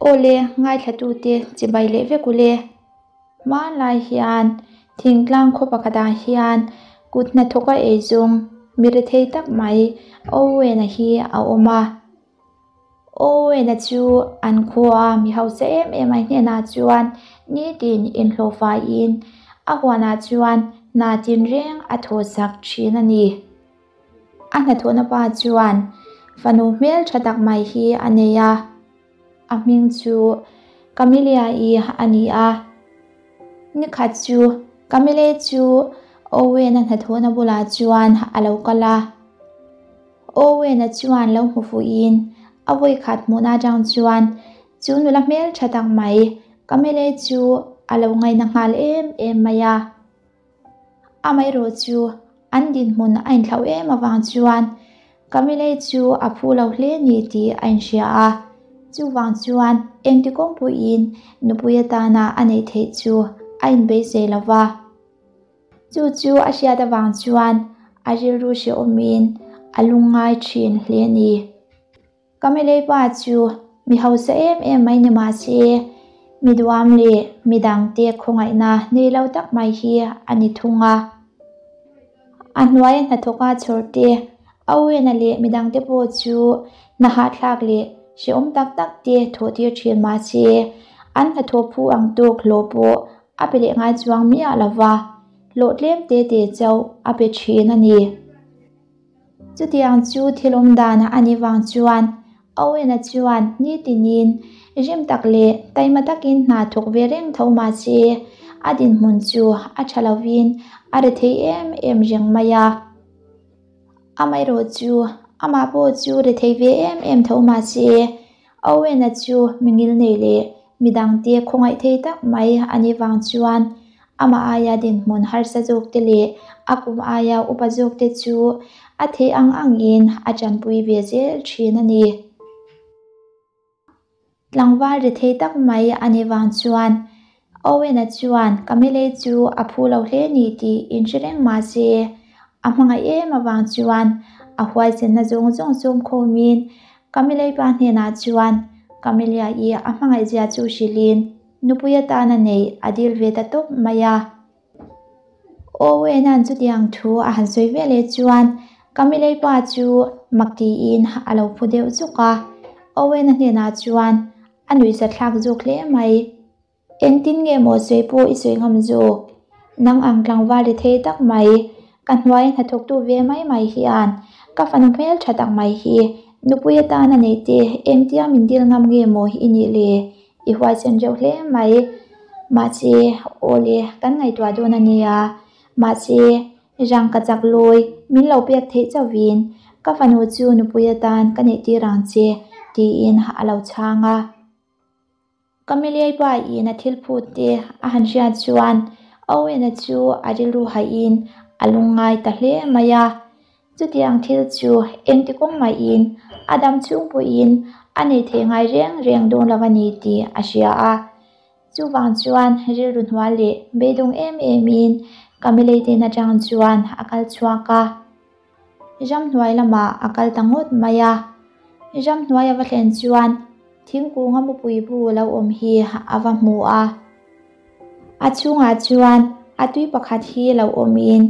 Aw le, ngaithlatute chibai leh vek u le. Hmanlai hian thingtlang khaw pakhatah hian kut hnathawka eizawng mi rethei tak mai Owen-a hi a awm a. Owen-a chu an khua mi hausa em em a hnenah chuan nitin inhlawh faiin a huanah chuan hna tinreng a thawhsak thin a ni. A hnathawhna pa chuan fanu hmel tha tak mai hi a nei a, a hming chu Camelia-i a ni a. Nikhat chu Camelia chu Owen-a hnathawhna bulah chuan a lo kal a. Owen-a chuan lo hmu fuhin a vawikhat hmuhna atang chuan chu nula hmel tha tak mai Camelia chu a lo ngaina nghal em em mai a. Amaherawh chu an dinhmun a inthlauh em avang chuan Camille chu a phu lo hle ni tih a inhria a, chuvang chuan engti kawng pawhin nupui atana a neih theih chu a inbeisei lo va. Chu chu a hriat avang chuan a rilru hrehawmin a lungngai thin hle a ni. Camille pa chu mi hausa em em mai ni mah se, mi duam leh mi dangte khawngaihna nei lo tak mai hi a ni thung a. A hnuaia hnathawka chhawrte, Owen-a leh mi dangte pawh chu hna hahthlak leh hrehawm tak tak te thawh tir thin mah se, an hnathawh phu ang tawk hlawh pawh a pe leh ngai chuang miah lo va, hlawh tlem te te chauh a pe thin a ni. Chutiang chu thil awm dan a nih vang chuan Owen-a chuan nitinin rim tak leh taima takin hna thawk ve reng tho mah se a dinhmun chu a tha lovin a ri thei em em reng mai a. Amaherawh chu amah pawh chu ri thei ve em em tho mah se Owen-a chu mi ngilnei leh mi dangte khawngaih thei tak mai a nih vang chuan amah aia dinhmun harsa zawkte leh a kum aia upa zawkte chu a theih ang angin a tanpui ve zel thin a ni. Tlangval ri thei tak mai a nih vang chuan Owen-a chuan Camille chu a phu lo hle ni tih inhre reng mah se, a hmangaih em avang chuan a huaisenna zawng zawng sawm khawmin Camille pa hnenah chuan Camilla-i a hmangaihzia chu hrilhin nupui atana neih a dil ve ta tawp mai a. Owen-a'n chutiang thu a han sawi ve leh chuan Camille pa chu mak tiin a lo phu deuh zuk a. Owen-a hnenah chuan a nuihzathlak zawk hle mai. Engtin nge maw sawi pawh i sawi ngam zawk? Nang ang tlangval ri thei tak mai, ka hnuai hnathawktu ve mai mai hian ka fanu hmel tha tak mai hi nupui atana neih te engtia min dil ngam nge maw i nih le? I huaisen reuh hle mai. Mahse, aw le, kan ngaihtuah dawn a nia. Mahse, rang ka chak lawi, min lo pek theih chauhin ka fanu chu nupui atan ka neih tir ang che, tiin a lo chhang a. Camille pa in a thil phut te a han hriat chuan Owen-a chu a rilru haihin a lungngai ta hle mai a. Chutiang thil chu engti kawng maiin a dam chhung pawhin a nei thei ngai reng reng dawn lo a ni tih a hria a. Chuvang chuan rilru hnual leh beidawng em emin Camille te in atang chuan a kal chhuak a. Ramhnuai lamah a kal ta ngawt mai a. Ramhnuai a va thlen chuan thingkung a mupui bu lo awm hi a va hmu a. A chhungah chuan a tui pakhat hi lo awmin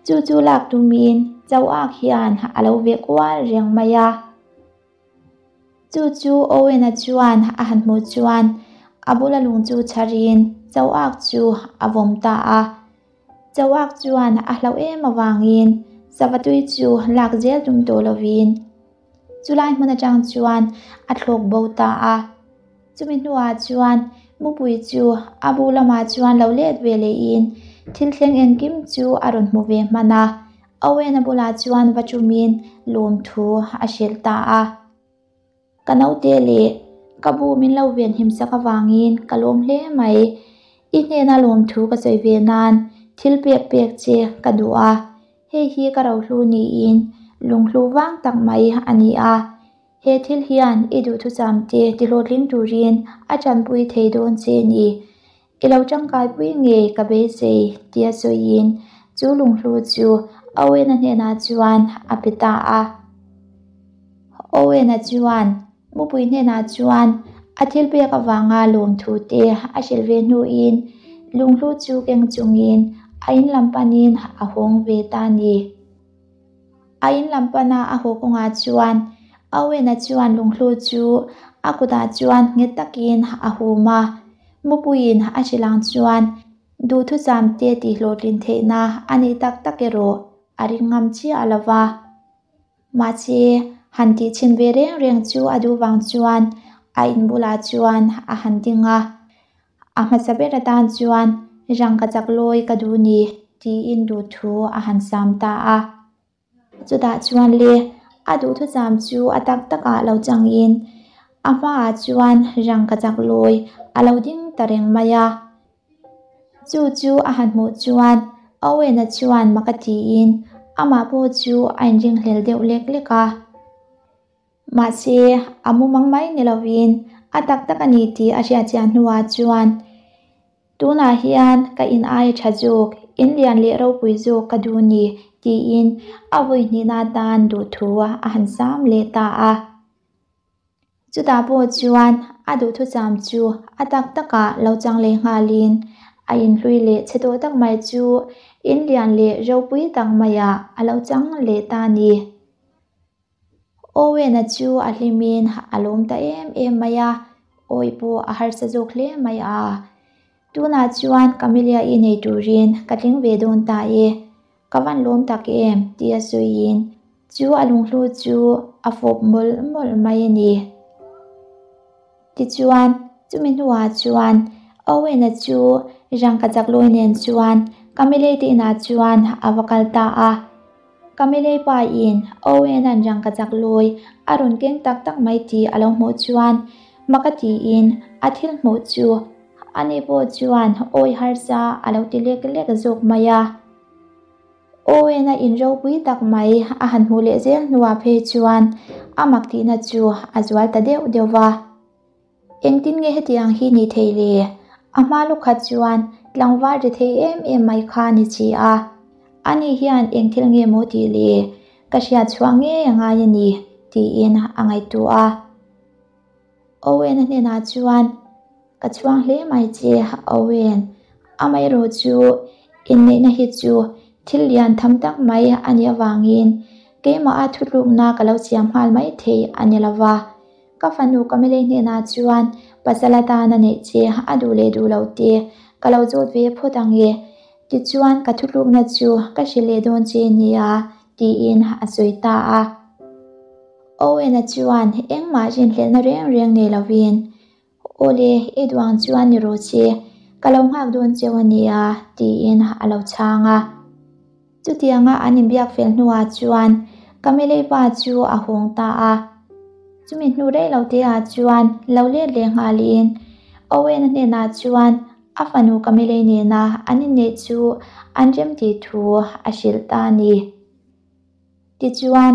chu chu lak tumin Chauak hian a lo veh kual reng mai a. Chu chu Owen-a chuan a han hmuh chuan a bula lung chu chharin Chauak chu a vawm ta a. Chauak chuan a hlauh em avangin sava tui chu lak zel tum tawh lovin chulai hmun atang chuan a thlawk bo ta a. Chumi hnuah chuan mupui chu a bu lamah chuan lo let ve lehin thil thleng engkim chu a rawn hmu ve hman a. Owen-a bulah chuan va chumin lawmthu a hrilh ta a. Ka naute leh ka bu min lo ven himsak avangin ka lawm hle mai. I hnena lawmthu ka sawi ve nan thil pek pek che ka duh a. Hei hi ka rohlu niin lunghlu vang tak mai a ni a. He thil hian i duhthusam te tihlawhtling turin a tanpui thei dawn che ni. I lo tangkaipui ngei ka beisei tia sawiin chu lunghlu chu Owen-a hnenah chuan a pe ta a. Owen-a chuan mupui hnenah chuan A thil pek avanga lawmthu te a hrilh ve hnuin lunghlu chu keng chungin a in lam panin a hawng ve ta a ni. A in lam pana a haw kawngah chuan Owen-a chuan lunghlu chu a kutah chuan nghet takin a hum a, mupuiin a hrilh ang chuan duhthusam te tihhlawhtlin theihna a nih tak tak erawh a ring ngam chiah lo va. Mahse, han tih chhin ve reng reng chu a duh vang chuan a in bulah chuan a han ding a, a hmasa ber atan chuan rangka chak lawi ka duh ni tiin duhthu a han sam ta a. Chutah chuan le, a duhthusam chu a tak takah lo changin a hmaah chuan rangka chak lawi a lo ding ta reng mai a. Chu chu a han hmuh chuan Owen-a chuan mak a tiin amah pawh chu a inringhlel deuh lek lek a. Mahse, a mumang mai ni lovin a tak tak a ni tih a hriatchiah hnuah chuan Tunah hian ka in aia tha zawk, in lian leh ropui zawk ka duh ni tiin a vawi hnihna atan duhthu a han sam leh ta a. Chutah pawh chuan a duhthucham chu a tak takah lo chang leh nghalin a inhlui leh chhe tawh tak mai chu in lian leh ropui tak maiah a lo chang leh ta a ni. Owen-a chu a hlimin a lawm ta em em mai a, awi pawh a harsa zawk hle mai a. Tunah chuan Camelia-i nei turin ka tling ve dawn ta e. Ka van lawm tak em? Tih a sawiin chu a lunghlu chu a fawp mawlh mawlh mai a ni. Tichuan, chumi hnuah chuan Owen-a chu rangkachak lawi nen chuan Camille te inah chuan a va kal ta a. Camille pa in Owen-a'n rangkachak lawi a rawn keng tak tak mai tih a lo hmuh chuan mak a tiin a thil hmuh chu ani pawh chuan awi harsa a lo ti lek lek zawk mai a. Owen-a in ropui tak mai a han hmuh leh zel hnuah phei chuan a mak tihna chu a zual ta deuh deuh va. Engtin nge hetiang hi ni thei le? A hma lukhat chuan tlangval ri thei em em mai kha a ni chi a. Ani hian eng thil nge maw tih le? Ka hriat chhuah ngei a ngai a ni, tiin a ngaihtuah a. Owen-a hnenah chuan, Ka chhuang hle mai che, Owen. Amaherawh chu inneihna hi chu thil lian tham tak mai a nih avangin keimaha thutlukna ka lo siam nghal mai thei a ni lo va. Ka fanu Camille hnenah chuan pasal atan a neih che a duh leh duh lo te ka lo zawt ve phawt ang e. Tichuan ka thutlukna chu ka hrilh leh dawn che nia, tiin a sawi ta a. Owen-a chuan engmah rinhlelhna reng reng nei lovin, Awle, i duang chuan ni rawh che, ka lo nghak dawn cheu a nia, tiin a lo chhang a. Chutianga an inbiak fel hnuah chuan Camille pa chu a hawng ta a. Chumi hnu rei lo te ah chuan lo let leh nghalin Owen-a hnenah chuan a fanu Camille nena an inneih chu an remtih thu a hrilh ta a ni. Tichuan,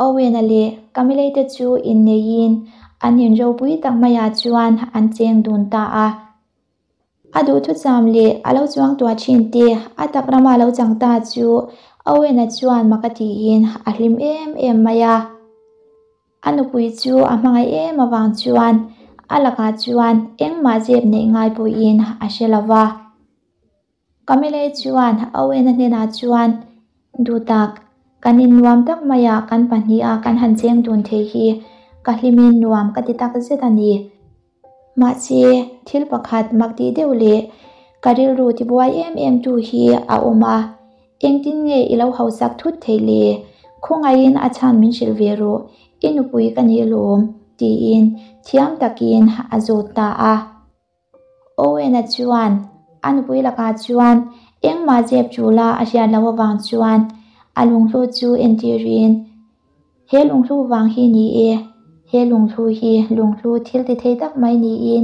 Owen-a leh Camille te chu inneiin an in ropui tak maiah chuan an cheng dun ta a. A duhthucham leh a lo chuang tuah thin te a tak rama lo chang ta chu Owen-a chuan mak a tiin a hlim em em mai a. A nupui chu a hmangaih em avang chuan a lakah chuan engmah zep neih ngai pawhin a hre lo va. Camille chuan Owen-a hnenah chuan, Duhtak, kan innuam tak maiah kan pahniha kan han cheng dun thei hi ka hlimin nuam ka ti tak zet a ni. Mahse, thil pakhat mak tih deuh leh ka rilru tibuai em em tu hi a awm a, engtin nge i lo hausak thut theih le? Khawngaihin a chhan min hrilh ve rawh, i nupui ka nih lawm, tiin thiam takin a zawt ta a. Owen-a chuan a nupui lakah chuan engmah zep ṭula a hriat loh avang chuan a lunghlu chu entirin, He lunghlu vang hi ni e, he lunghlu hi lunghlu thil ti thei tak mai niin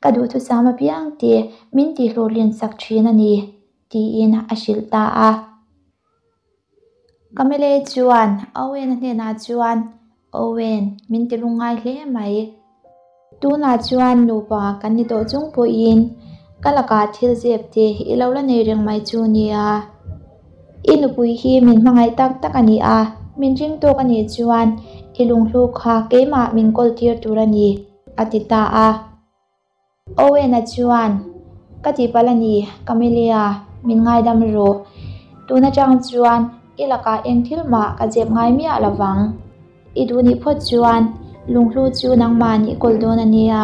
ka duhthusam apiang te min tihhlawhlin sak ṭhin a ni, tiin a hrilh ta a. Camille chuan Owen-a hnenah chuan, Owen, min ti lungngai hle mai. Tunah chuan nupa kan ni tawh chung pawhin ka lakah thil zep te i lo la nei reng mai chu nia. I nupui hi min hmangaih tak tak a ni a, min ring tawk a nih chuan i lunghlu kha keimah min kawl tir tur a ni. a ti ta a. Owen-a chuan, Ka tihpalh a ni, Camelia, min ngaidam rawh. Tun atang chuan i lakah eng thil mah ka zep ngai miah lo vang. I duh nih phawt chuan lunghlu chu nangmah nih kawl dawn a nia.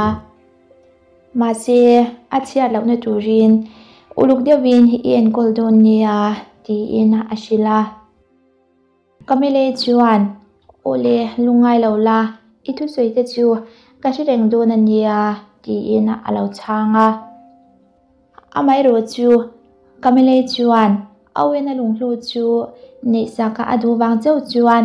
Mahse, a chhiat lohna turin uluk deuhin i enkawl dawn nia, tiin a hrilh a. Camille chuan, Awle, lungngai lo la, i thusawi te chu ka hre reng dawn a nia, tiin a lo chhang a. Amaherawh chu Camille chuan Owen-a lunghlu chu neihsaka a duh vang chauh chuan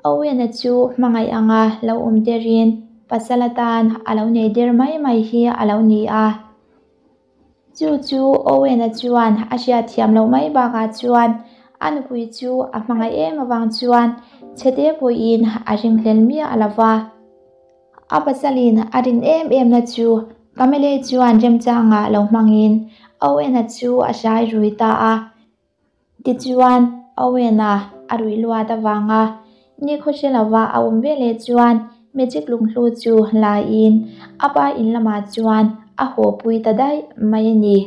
Owen-a chu hmangaih anga lo awm derin pasal atan a lo nei der mai mai hi a lo ni a. Chu chu Owen-a chuan a hriatthiam loh mai bakah chuan a nupui chu a hmangaih em avang chuan chhete pawhin a ringhlel miah lo va. A pasalin a rin em emna chu Camille chuan remchangah lo hmangin Owen-a chu a hrai rui ta a. Tichuan, Owen-a a ruih luat avanga nikhaw hre lova a awm veleh chuan Magic lunghlu chu laiin a pa in lamah chuan a haw pui ta daih mai a ni.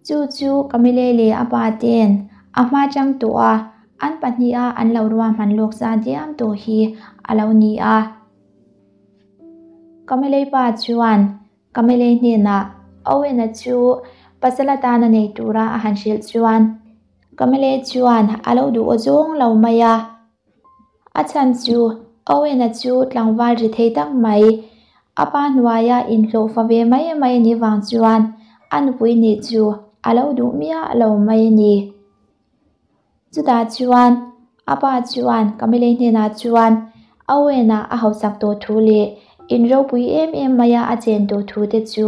Chu chu Camille leh a pa ten a hma chang tawh a, an pahniha an lo ruahman lawk sa diam tawh hi a lo ni a. Camille pa chuan Camille hnenah Owen-a chu pasal atana nei tura a han hrilh chuan Camille chuan a lo duh aw zawng lo mai a. A chhan chu Owen-a chu tlangval ri thei tak mai, a pa hnuaia inhlawhfa ve mai mai a nih vang chuan a nupui nih chu a lo duh miah lo mai a ni. Chutah chuan a pa chuan Camille hnenah chuan Owen-a a hausak tawh thu leh in ropui em em maia a chen tawh thu te chu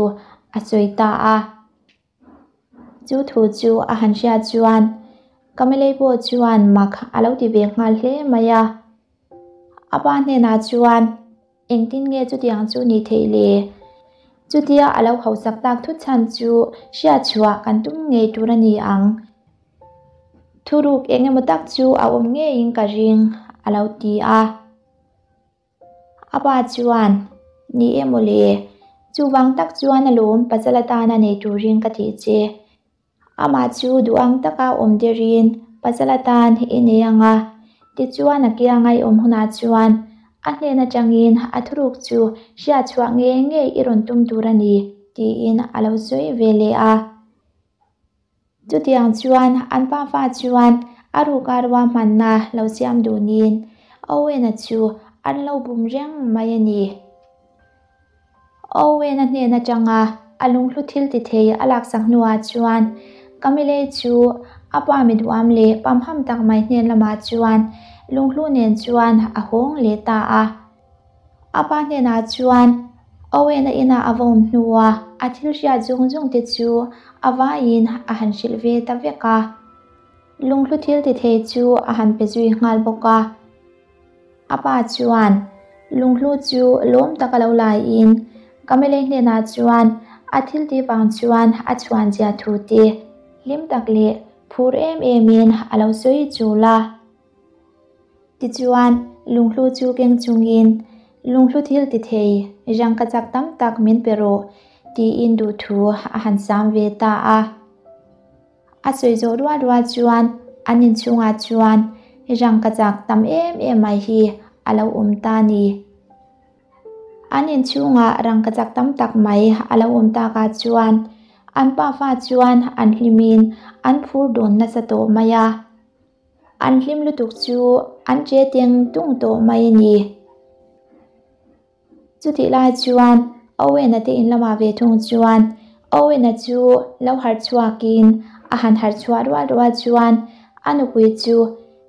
a sawi ta a. Chu thu chu a han hriat chuan Camille pawh chuan mak a lo ti ve nghal hle mai a. A pa hnenah chuan engtin nge chutiang chu ni theih le? Chutia a lo hausak tak thut chhan chu hriat chhuah kan tum ngei tur a ni ang. Thuruk eng emaw tak chu a awm ngeiin ka ring a lo ti a. A pa chuan, Ni e mawle, chuvang tak chuan alawm pasal atana nei turin ka tih che. Amah chu duh ang taka awm derin pasal atan i nei ang a, tichuan a kianga i awm hunah chuan a hnen atangin a thuruk chu hriat chhuah ngei ngei i rawn tum tur a ni, tiin a lo sawi ve leh a. Chutiang chuan an pafa chuan a ruka ruahmanna lo siam dunin Owen-a chu an lo bum reng mai a ni. Owen-a hnen atanga a lunghlu thil ti thei a laksak hnuah chuan Camille chu a pa mi duham leh pamham tak mai hnen lamah chuan lunghlu nen chuan a hawng leh ta a. A pa hnenah chuan Owen-a inah a va awm hnua a thil hriat zawng zawng te chu a vaiin a han hrilh ve ta vek a. Lunghlu thil ti thei chu a han pe zui nghal bawk a. A pa chuan lunghlu chu lawm taka lo laiin Camille hnenah chuan a thil tih vang chuan a chhuan zia thu te hlim tak leh phur em emin a lo sawi chul a. Tichuan, lunghlu chu keng chungin, Lunghlu thil ti thei, rangka chak tam tak min pe rawh, tiin duhthu a han sam ve ta a. A sawi zawh rual rual chuan an inchhungah chuan rangka chak tam em em mai hi a lo awm ta a ni. An inchhungah rangka chak tam tak mai a lo awm takah chuan an pafa chuan an hlimin an phur dawn nasa tawh mai a. An hlim lutuk chu an che teng tung tawh mai a ni. Chutih lai chuan Owen-a te in lamah ve thung chuan Owen-a chu lo harh chhuakin a han harh chhuah rual rual chuan a nupui chu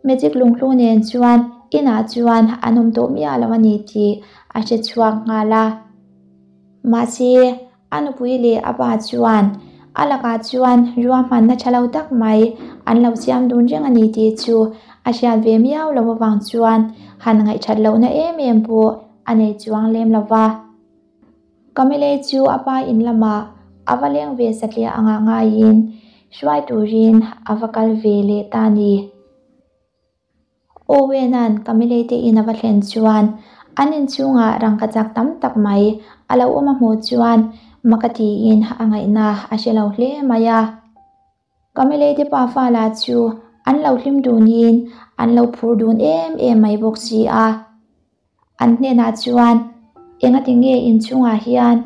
Magic lunghlu nen chuan inah chuan an awm tawh miah lo a ni tih a hre chhuak nghal a. Mahse, a nupui leh a pa chuan a lakah chuan ruahmanna tha lo tak mai an lo siam dun reng a ni tih chu a hriat ve miau lo avang chuan han ngaihthat lohna em em pawh a nei chuang lem lo va. Camille chu a pa in lamah a va leng ve satliah angah ngaiin hruai turin a va kal ve leh ta a ni. Owen-a'n Camille te in a va thlen chuan An inchhungah rangkachak tam tak mai a lo awm a hmuh chuan mak a tiin a ngaihna a hre lo hle mai a. Camille te pafa lah chu an lo hlim dunin an lo phur dun em em mai bawk si a. An hnenah chuan, Engati nge inchhungah hian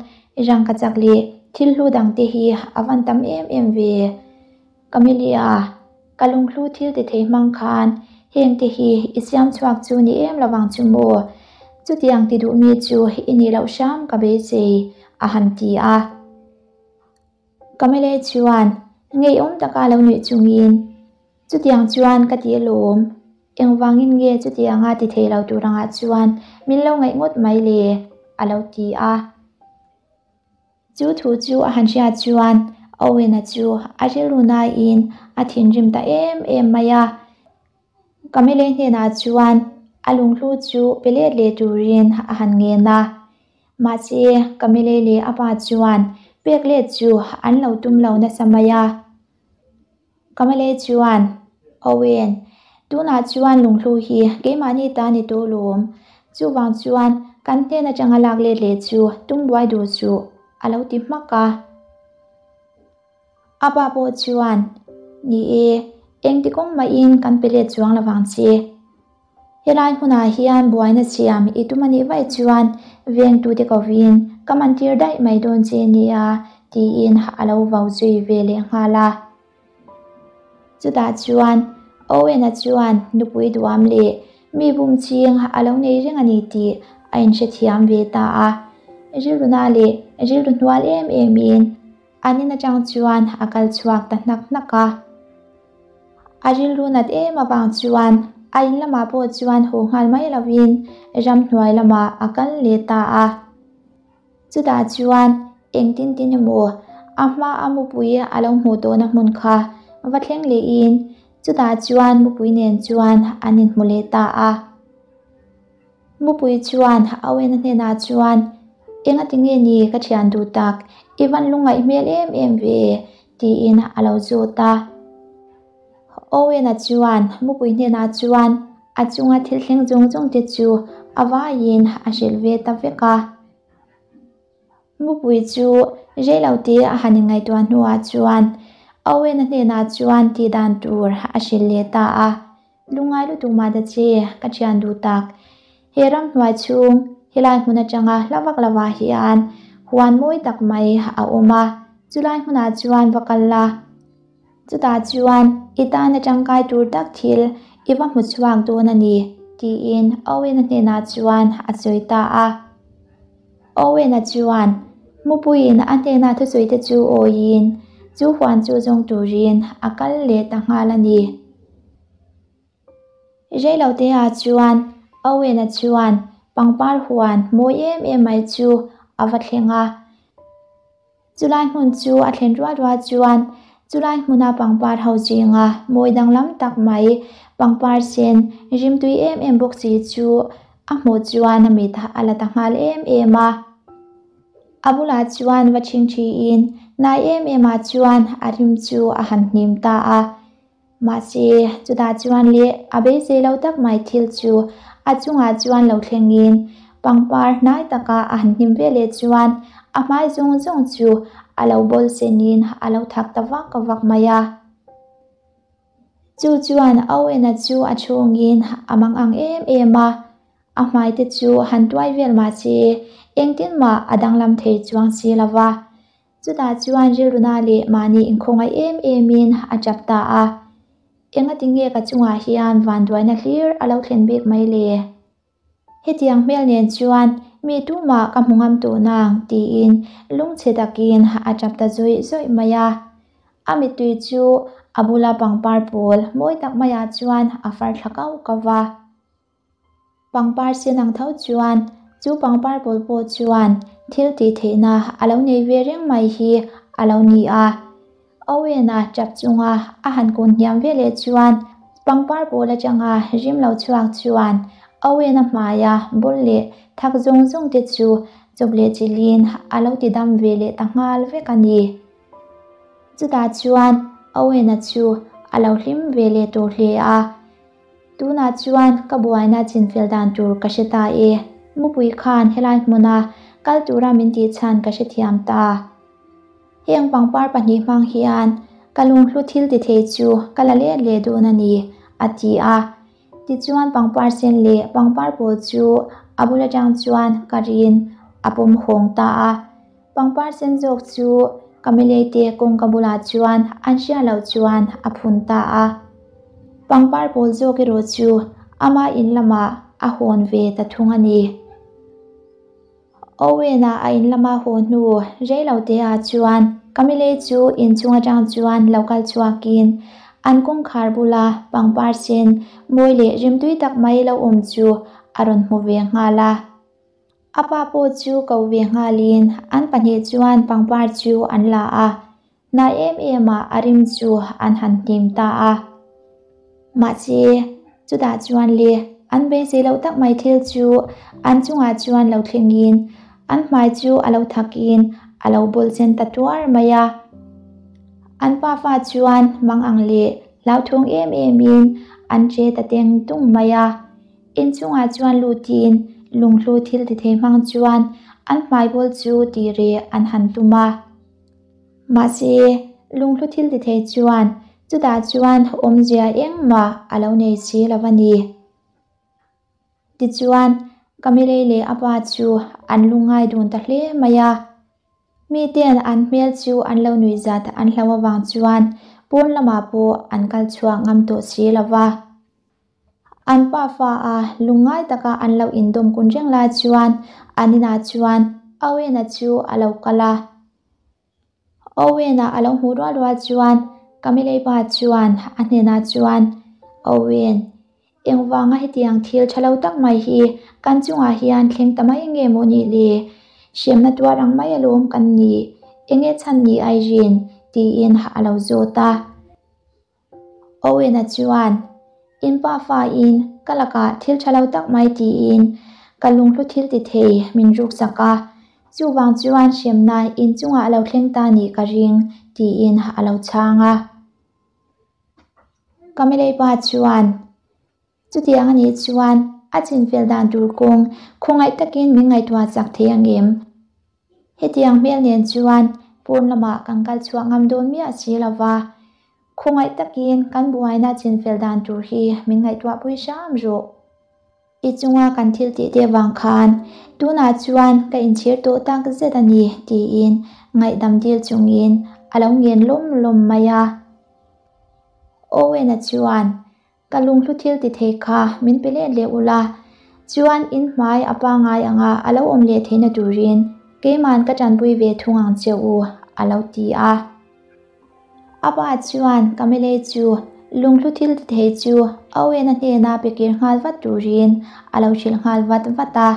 rangkachak leh thil hlu dangte hi a van tam em em ve? Camelia, ka lunghlu thil ti thei hmang khan hengte hi i siam chhuak chu ni em lovang chu maw? Chutiang ti duh mi chu i nih loh hram ka beisei, a han ti a. Camelia chuan ngeiawm taka lo nuih chungin, Chutiang chuan ka ti alawm, engvangin nge chutianga ti thei lo tur angah chuan min lo ngaih ngawt mai le? a lo ti a. Chu thu chu a han hriat chuan Owen-a chu a rilru naiin a thinrim ta em em mai a. Camille hnenah chuan a lunghlu chu pe let leh turin a han ngen a. Mahse, Camille leh a pa chuan pek let chu an lo tum lo nasa mai a. Camille chuan, Owen, tunah chuan lunghlu hi keimahni ta ni tawh lawm. Chuvang chuan kan hnen atanga lak let leh chu tum buai duh suh, a lo ti hmak a. A pa pawh chuan, Ni e, engti kawng mahin kan pe let chuang lovang che. Helai hmunah hian buaina siam i tum a nih vaih chuan vengtute kovin ka mantir daih mai dawn che nia tiin a lo vau zui ve leh nghal a. Chutah chuan Owen-a chuan nupui duam leh mi bum ching a lo nei reng a ni tih a inhrethiam ve ta a. Rilruna leh rilru hnual em emin an in atang chuan a kal chhuak ta hnak hnak a. A rilru nat em avang chuan a in lamah pawh chuan haw nghal mai lovin ramhnuai lamah a kal leh ta a. Chutah chuan engtin tin emaw a hma a mupui a lo hmuh tawhna hmun kha va thleng lehin chutah chuan mupui nen chuan an inhmu leh ta a. Mupui chuan Owen-a hnenah chuan, Engati nge ni ka thian duh tak, i van lungngaih hmel em em ve? tiin a lo zawt a. Owen-a chuan mupui hnenah chuan a chunga thil thleng zawng zawng te chu a vaiin a hrilh ve ta vek a. Mupui chu reilote a han inngaihtuah hnuah chuan Owen-a hnenah chuan tih dan tur a hrilh leh ta a. Lungngai lutuk mah ta che, ka thian duh tak. He ramhnuai chhung helai hmun atanga hla vak lovah hian huan mawi tak mai a awm a, chulai hmunah chuan va kal la. Chutah chuan i tana tangkai tur tak thil i va hmu chhuak dawn a ni, tiin Owen-a hnenah chuan a sawi ta a. Owen-a chuan Mupuiin a hnena thusawi te chu awiin chu huan chu zawng turin a kal leh ta nghal a ni. Reiloteah chuan Owen-a chuan pangpar huan mawi em em mai chu a va thleng a. Chulai hmun chu a thlen rual rual chuan chulai hmuna pangpar ho zinga mawi danglam tak mai pangpar sen rimtui em em bawk si chu a hmuh chuan a mit a la ta nghal em em a. A bulah chuan va chhingchhiin hnai em em ah chuan a rim chu a han hnim ta a. Mahse, chutah chuan leh a beisei lo tak mai thil chu a chungah chuan lo thlengin pangpar hnai taka a han hnim ve leh chuan a hmai zawng zawng chu a lo bawl senin a lo thak ta vak vak mai a. Chu chuan Owen-a chu a chhungin a mang ang em em a, a hmai te chu han tuai vel mahse engtin mah a danglam thei chuang si lo va. Chutah chuan rilruna leh mahni inkhawngaih em emin a tap ta a, Engati nge ka chungah hian vanduaina hlir a lo thlen bik mai le? Hetiang hmel nen chuan mi tumah ka hmu ngam tawh nang tiin lungchhe takin a tap ta zawih zawih mai a. A mittui chu a bula pangpar pawl mawi tak maiah chuan a far thla kau kau va. Pangpar sen ang tho chuan chu pangpar pawl pawh chuan thil tih theihna a lo nei ve reng mai hi a lo ni a. Owen-a tap chunga a han kun hniam ve leh chuan pangpar pawl atanga rim lo chhuak chuan Owen-a hmaia bul leh thak zawng zawng te chu chawp leh chilhin a lo ti dam ve leh ta nghal vek a ni. Chutah chuan Owen-a chu a lo hlim ve leh tawh hle a. Tunah chuan ka buaina chinfel dan tur ka hre ta e. Mupui khan helai hmuna kal tura min tih chhan ka hrethiam ta. Heng pangpar pahnih hmang hian ka lunghlu thil ti thei chu ka la let leh dawn a ni, a ti a. Tichuan pangpar sen leh pangpar pawl chu a bul atang chuan ka rin a pawm hawng ta a. Pangpar sen zawk chu Camille te kawngka bulah chuan an hriat loh chuan a phun ta a. Pangpar pawl zawk erawh chu ama in lamah a hawn ve ta thung a ni. Owen-a a in lama haw hnu rei lo te ah chuan Camille chu inchung atang chuan lo kal chhuakin an kawngkhar bula pangpar sen mawi leh rimtui tak mai lo awm chu a rawn hmu ve nghal a. A pa pawh chu ko ve nghalin an pahnih chuan pangpar chu an la a, hnai em em ah a rim chu an han hnim ta a. Mahse, chutah chuan le an beisei loh tak mai thil chu an chungah chuan lo thlengin an hmai chu a lo thakin a lo bawl chen ta tuar mai a. An pafa chuan mang ang leh hlauthawng em emin an che ta teng tung mai a. Inchungah chuan lutin lunghlu thil ti thei hmang chuan an hmai bawl chu tih reh an han tum a. Mahse, lunghlu thil ti thei chuan chutah chuan awmzia engmah a lo nei si lo a ni. Tichuan, Camille leh a pa chu an lungngai dun ta hle mai a. Miten an hmel chu an lo nuih zat an hlau avang chuan pawn lamah pawh an kal chhuak ngam tawh si lo va. An pa fa a lungngai taka an lo indawm kun reng lai chuan an inah chuan Owen-a chu a lo kal a. Owen-a a lo hmuh rual rual chuan Camille pa chuan a hnenah chuan, Owen, engvanga hetiang thil tha lo tak mai hi kan chungah hian thleng ta mai nge maw nih le? Hremna tuar ang mai alawm kan ni, enge chhan ni Irene? tiin a lo zawt a. Owen-a chuan, In pa fain ka lakah thil tha lo tak mai tiin ka lunghlu thil ti thei min ruksak a, chuvang chuan hremna in chungah a lo thleng ta nih ka ring, tiin a lo chhang a. Camille pa chuan, Chutiang a nih chuan a chinfel dan tur kawng khawngaih takin min ngaihtuah chak thei ang em? Hetiang hmel nen chuan pawn lamah kan kal chhuak ngam dawn miah si lo va, khawngaih takin kan buaina chinfel dan tur hi min ngaihtuah pui hram rawh. I chunga kan thil tih te vang khan tunah chuan ka inchhir tawh tak zet a ni tiin ngaihdam dil chungin a lo ngen lawm lawm mai a. Owen-a chuan Ka lunghlu thil ti thei kha min pe let leh ula, chuan in hmai a pangai anga a lo awm leh theihna turin keiman ka tanpui ve thung ang che u, a lo ti a. A pa chuan Camille chu lunghlu thil ti thei chu Owen-a hnena pe kir nghal vat turin a lo hrilh nghal vat vat a.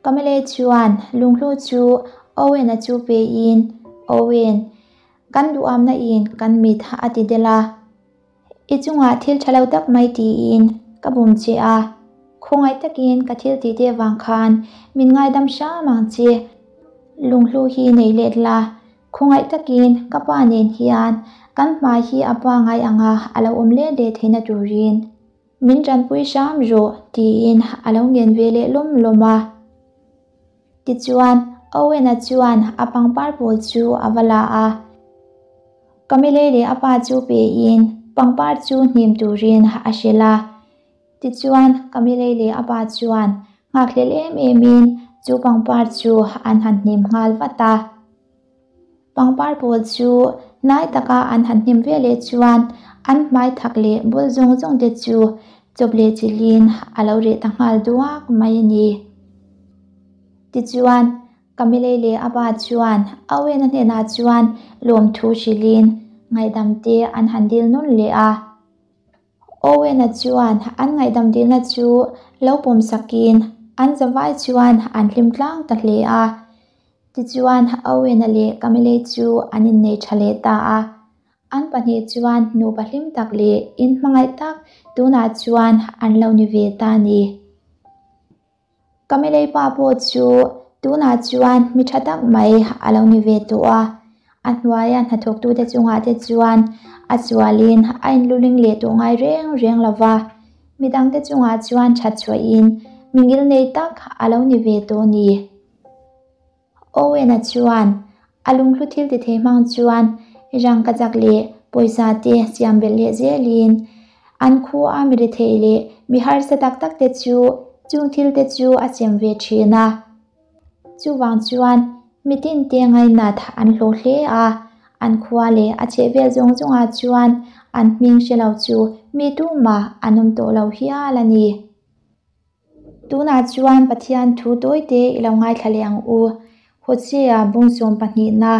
Camille chuan lunghlu chu Owen-a chu pein, Owen, Kan duhamna in kan mit a ti del a, I chungah thil tha lo tak mai tiin ka bum che a, khawngaih takin ka thil tih te vang khan min ngaidam hram ang che. Lunghlu hi nei let la, khawngaih takin ka pa nen hian kan hmai hi a pa ngai anga a lo awm let leh theihna turin min tanpui hram rawh tiin a lo ngen ve leh lawm lawm a. Tichuan, Owen-a chuan a pangpar pawl chu a va la a. Camille leh a pa chu pein pangpar chu hnim turin a hrilh a. Tichuan, Camille leh a pa chuan nghakhlel em emin chu pangpar chu an han hnim nghal vat a. Pangpar pawl chu hnai taka an han hnim ve leh chuan an hmai thak leh bul zawng zawng te chu chawp leh chilhin a lo reh ta nghal duak mai a ni. Tichuan, Camille leh a pa chuan Owen-a hnenah chuan lawmthu hrilhin ngaihdam te an han dil nawn leh a. Owen-a chuan an ngaihdam dilna chu lo pawm sakin an zavai chuan an hlim tlang ta hle a. Tichuan, Owen-a leh Camille chu an innei tha leh ta a. An pahnih chuan nupa hlim tak leh inhmangaih tak tunah chuan an lo ni ve ta a ni. Camille pa pawh chu tunah chuan mi tha tak mai a lo ni ve tawh a. A hnuaia hnathawktute chungah te chuan a sualin a inluling leh tawh ngai reng reng lo va. Midangte chungah chuan that chhuahin Mi ngilnei tak a lo ni ve tawh ni. Owen-a chuan a lunghlu thil ti thei hmang chuan rangkachak leh pawisa te siam belh leh zelin an khua a mi rethei leh mi harsa tak tak te chu chung thil te chu a sem ve thin a. Chuvang chuan mi tinte ngainat an hlawh hle a, an khua leh a chhehvel zawng zawngah chuan an hming hre lo chu mi tumah an awm tawh lo hial a ni. Tunah chuan Pathian thu tawite i lo ngaithla leh ang u. Hosea bung pahnihna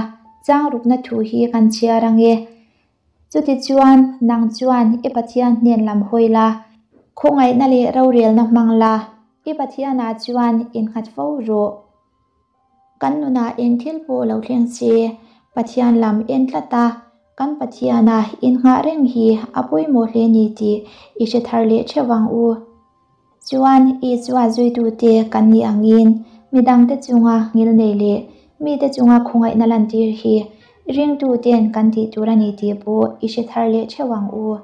changrukna thu hi kan chhiar ang e. Chutichuan nang chuan i Pathian hnen lam hawi la, khawngaihna leh rorelna hmang la, i Pathianah chuan innghat fo rawh. Kan nunah eng thil pawh lo thleng se, Pathian lam en tlat a, kan Pathiana innghah reng hi a pawimawh hle ni tih i hre thar leh theuh ang u. Chuan Isua zuitute kan nih angin midangte chunga ngilnei leh mite chunga khawngaihna lantir hi ringtuten kan tih tur a ni tih pawh i hre thar leh theuh ang u.